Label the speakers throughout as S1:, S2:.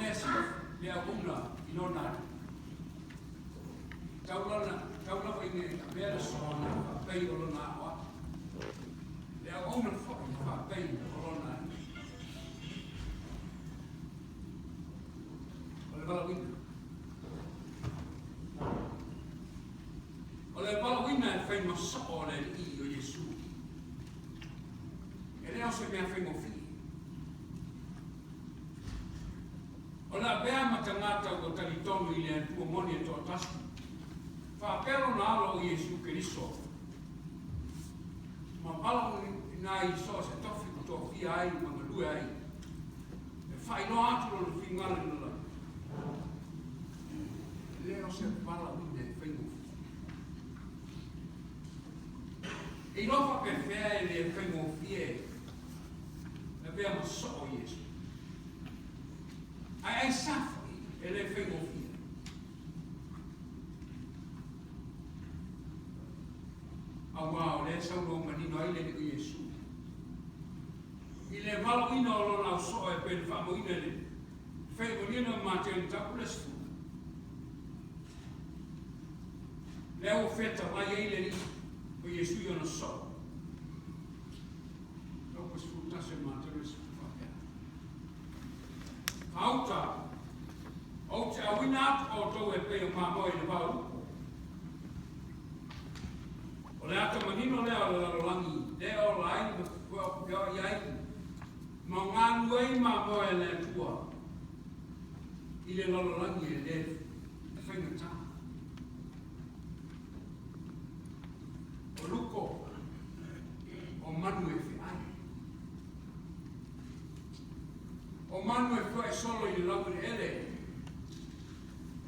S1: lea silafi le auauna i lona alii. Tau lana, tau lava ina e avea le soona faapei o lona aoao. Le auauna foi faapei o lona alii. O le valaauina. O le valaauina e fai ma soo o le Alii o Iesu. E le o se mea faigofie. O le avea ma tagata ua talitonu i le Atua moni e toatasi, faapea lona Alo o Iesu Keriso, ma valaauina ai i so o se tofi ua tofia ai ma galue ai, e faailoa atu lona finagalo i lona lagi. E le o se valaauina e faigofie. E iloa faapefea e le faigofie e avea ma soo Iesu. Ae aisā foi e le faigofie? Auā o lea e saunoa manino ai le Alii o Iesu i le valaauina o lona ausoo e pei ona faamauina i le Faimaliina o Mateo mataupu le 10. Lea ua fetalai ai le Alii o Iesu i ona soo. Mataupu 11 o Mateo le 10 faapea. Gauta, ou te auina atu outou e pei o mamoe i le vao luko. O le ata manino lea o le lalolagi, lea e ola ai ma feoai ai ma galue ai mamoe a le Atua i le lalolagi e le faigata. O luko o manu e feai. O manu e feoai solo i le laueleele,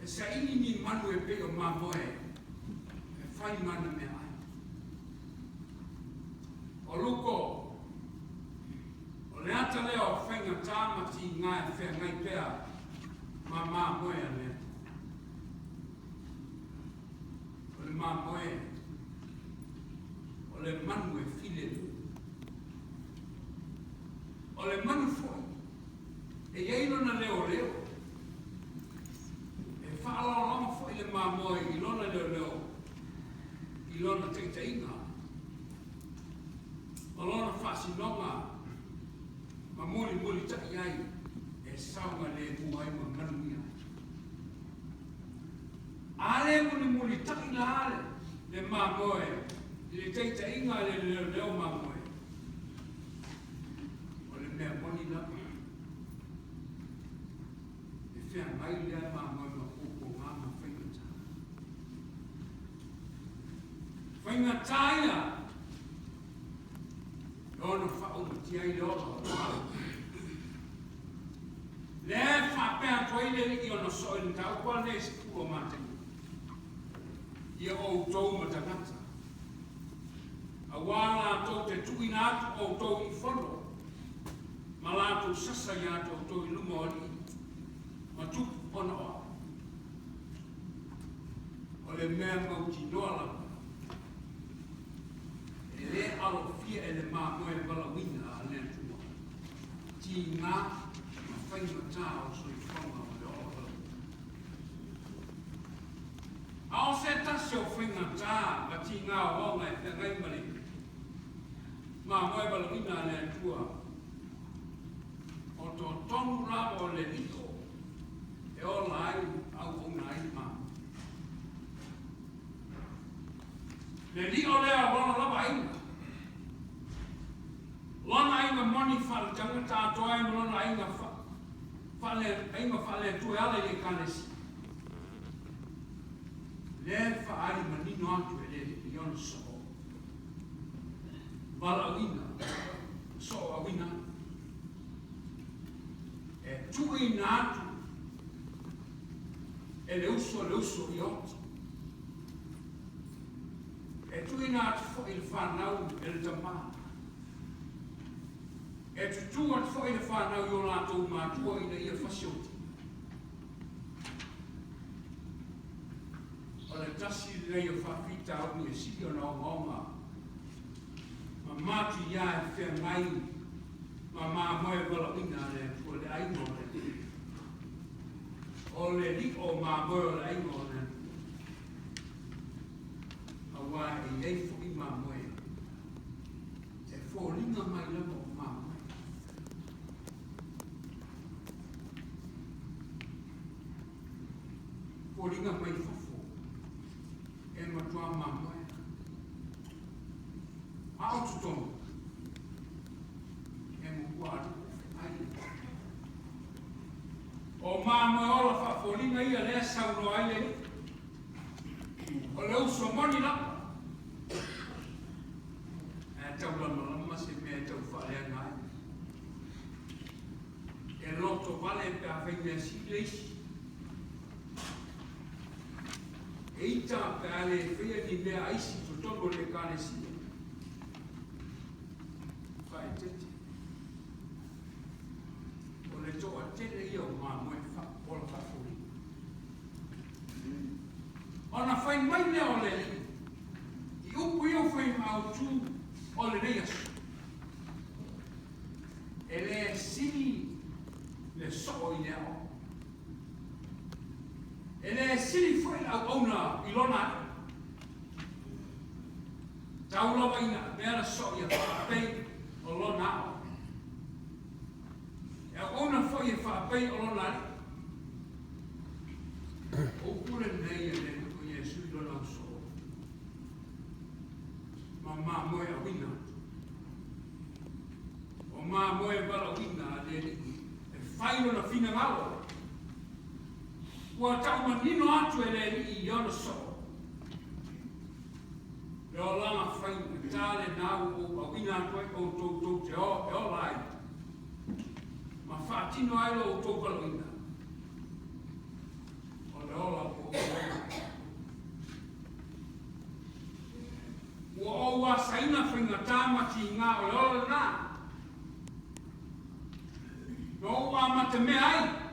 S1: e saili ni manu e pei o mamoe e fai mana meaai. O luko, o le ata lea o faigata ma tiga e feagai pea ma mamoe a le Atua. O le mamoe, o le manu e filemu. O le manu foi, e i ai lona leoleo. E faalaolao foi le mamoe i lona leoleo, i lona taitaiga, ma lona faasinoga, ma mulimulitai ai e saogalemu ai ma manuia ai. A le mulimulitai la le mamoe i le taitaiga a le leoleo mamoe, o le mea moni lava, e feagai lea mamoe ma puapuaga ma faigata. Faigata ia e ono faaumatia ai le ola o le mamoe. Lea e faapea atu ai le Alii ona soo i le mataupu a lenei sefulu o Mateni, Ia outou ma tagata, auā latou te tuuina atu outou i fono, ma latou sasa iā te outou i luma o alii ma tupu ona o au. O le mea mautinoa lava, e le alofia e le mamoe valaauina a le Atua. Tiga ma faigata o le soifuaga o le ola valaauina. A o se tasi o faigata ma tiga ogaoga e feagai ma le mamoe valaauina a le Atua, o totonu lava o le lio e ola ai ma auauna ai le mamoe. Le lio lea o lona lava aiga. Lona aiga moni faaletagata atoa ai ma lona aiga faale, aiga faale-Atua e ala i le Ekalesia. Lea e faaali manino atu e le Alii i ona soo valaauina, soo auina e tuuina atu e le uso le uso i oti. E tuuina atu foi le fanau e le tamā. E tutū atu foi le fanau i o latou matua ina ia fasioti. O le tasi lenei o faafitauli e sili ona ogaoga ma matuia e feagai ma mamoe valaauina a le Atua, le aiga o le Atua. O le liʻo o mamoe o le aiga o le Aua e i ai foi mamoe e foliga mai lava o mamoe. Foliga mai fafo e matua mamoe. A o totonu e matua aluʻu feʻai. O mamoe ola faafoliga ia lea e saunoa ai le alii. O le uso moni lava. Ae tau lamalama se mea e tau faaleaga ai. E loto vale pe a fai mea sili le isi. E ita pe a le faia ni mea a isi i totonu o le Ekalesia. Faaeteete. O le toatele ia o mamoe ola faafoliga. Ona fai mai lea o le Alii i upu ia ua fai maautu o lenei aso, E le sili le soo i le ao. E le sili foi le auauna i lona alii. Tau lava ina avea le soo ia faapei o lona ao. E auauna foi e faapei o lona alii. O upu lenei e le Alii o Iesu i lona ausoo ma mamoe auina atu. O mamoe valaauina a le Alii e fai lona finagalo. Ua tau manino atu e le Alii i ona soo le olaga faigata lena ua ou auina atu ai outou tou te o e ola ai ma faatino ai lo outou valaauina. O le ola ua ou ola ai. Ua ou asaina faigata ma tiga o le ola lena. Na ou amatamea ai.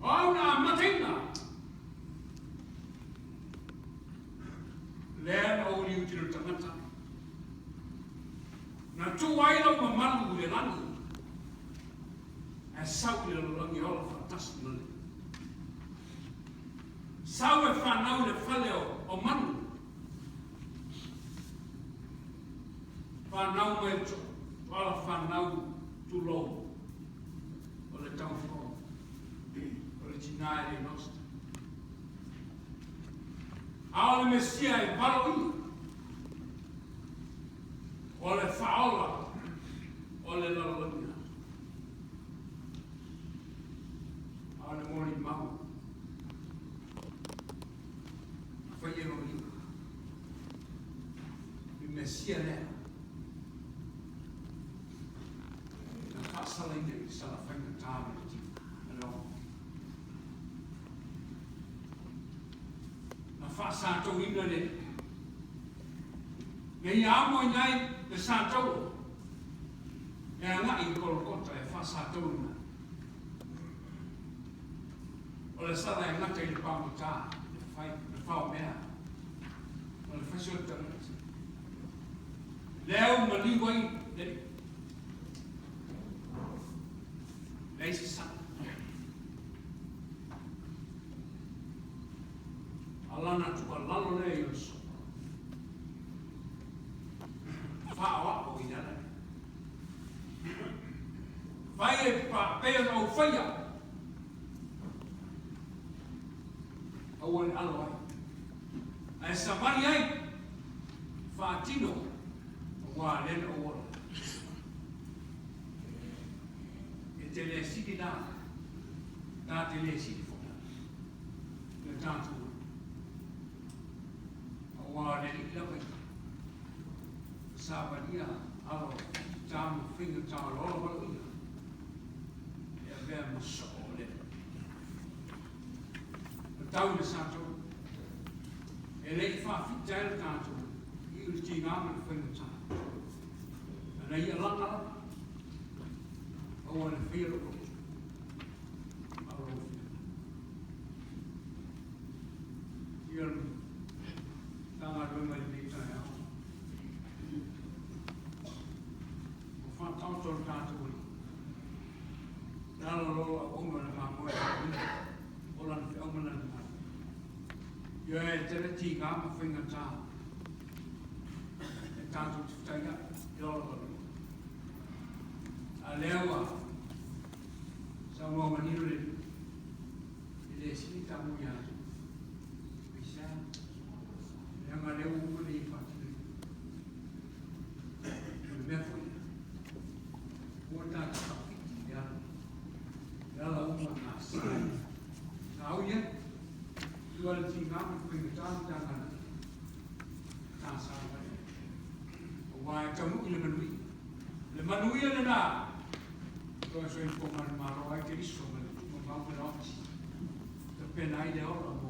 S1: O au na amataina. Lea na ou liutilo tagata. Na tuu ai lou mamalu i le lagi. Ae sau i le lalolagi e ola faatasi ma le Sau e fanau i le fale o manu. Fanau mai tuala fanau tulou o le taufao o le tina e le lost. A o le Mesia e valoia, o le faaola o le lalolagi atoa. A o le molimau na fai e lou lima, le Mesia lea na faasalaina i le sala faigata ma le tino ma le ogo. Na faasatouina le na ia amoina ai le satou e agai i Kolokota e faasatouina ai. O le sala e gata i le pagota, le fai, le faomea, ma le fai o le tagata. Lea ua maliu ai le alii. Leai se sala. A lana tuualalo lea i ona soo. Faaoao i le ala lea. Fai e pei ona ou faia. Aua le alo ai. Ae savali ai, faatino, aua lea na ou ola. E te le sili la, ta te le sili foi la, le tatou aua le alii lava ia. Savalia alo ta ma faigata o le ola valaauina e avea ma soo o le Na tau i le satou e le i faafita ai le tatou i le tiga ma le faigata. Ana ia laga lava, aua ne faia lou loto, a o lou finagalo. Ia le Matagaluega i lenei taeao. Ua faataoto le tatou Alii. Le ala o lo auauna o le mamoe a o lana feau ma lana galuega. Ioe, e tele tiga ma faigata e tatou te fetaiai i le ola valaauina. A lea ua saunoa manino le Alii, e le sili tamu ia te oe. Aisea? Leaga lea ua uma ona ia faatinoina. O le mea foi lea, ua tatou faafiti i ala, i ala uma na sa ui ai, ua le tiga ma le faigata ma ta galuega, ta savavali ai. Aua e taunuu i le manuia. Le manuia lena, toe soifua manumalo ai Keriso ma le tuumamau ma le oti, tapena ai le ola.